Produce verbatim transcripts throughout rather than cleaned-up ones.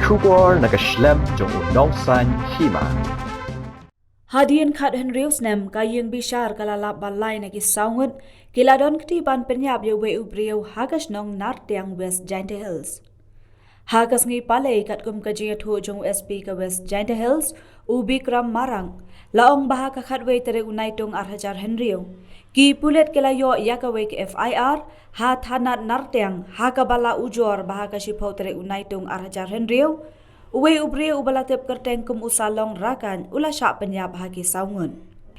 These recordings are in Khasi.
Khubor na ka shlem jong u nongsan hima. Hadien khat hynriew snem ka ïing bishar ka la lap ba lai na ki saw ngut ki la don kti ban pynïap ïa uwei u briew ha ka shnong Nartiang, West Jaintia Hills. Ha ka sngi Palei, katkum ka jingïathuh jong u S P ka West Jaintia Hills, u Bikram Marak, la ong ba ha ka khatwei tarik u Naitung ar hajar hynriew, ki pulit ki la ïoh ïa kawei ka F I R ha thanat Nartiang, ha kaba la ujor ba ha ka shiphew tarik u Naitung ar hajar hynriew, uwei u briew uba la tip kyrteng kum u Salong Rakaj u la shah pynïap ha ki saw ngut.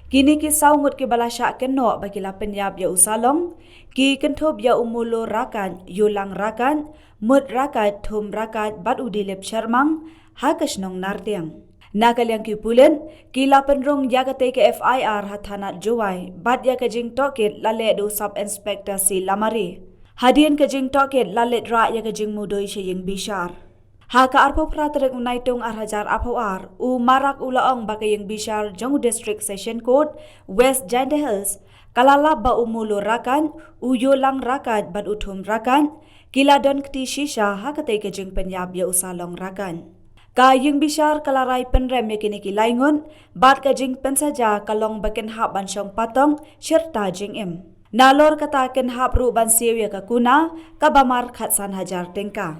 Kine ki saw ngut kiba la shah kynnoh ba ki la pynïap ïa u Salong, ki kynthup ïa u Mulu Rakaj, Ïulang Rakaj, Mut Rakaj, Thum Rakaj bad u Dilip Shermang, ha ka shnong Nartiang. Na ka liang ki pulit, ki la pynrung ïa katei ka F I R ha thanat Jowai, bad ïa ka jingtohkit la leh da u Sub Inspector C Lamare. Hadien ka jingtohkit la leit rah ïa ka jingmudui sha ïing bishar. Ha ka arphew phra tarik u Naitung ar hajar arphew ar, u Marak u la ong ba ka ïing bishar jong u District Session Court, West Jaintia Hills, ka la lap ba u Mulu Rakaj, u Ïulang Rakaj bad u Thum Rakaj ki la don kti shisha ha katei ka jingpynïap ïa u Salong Rakaj. Ka ïing bishar ka la rai pynrem ïa kine ki lai ngut, bad ka jingpynsaja ka long ba kin hap ban shong patong shirta jingim. Nalor kata kin hap ruh ban siew ïa ka kuna kaba mar khatsan hajar tyngka.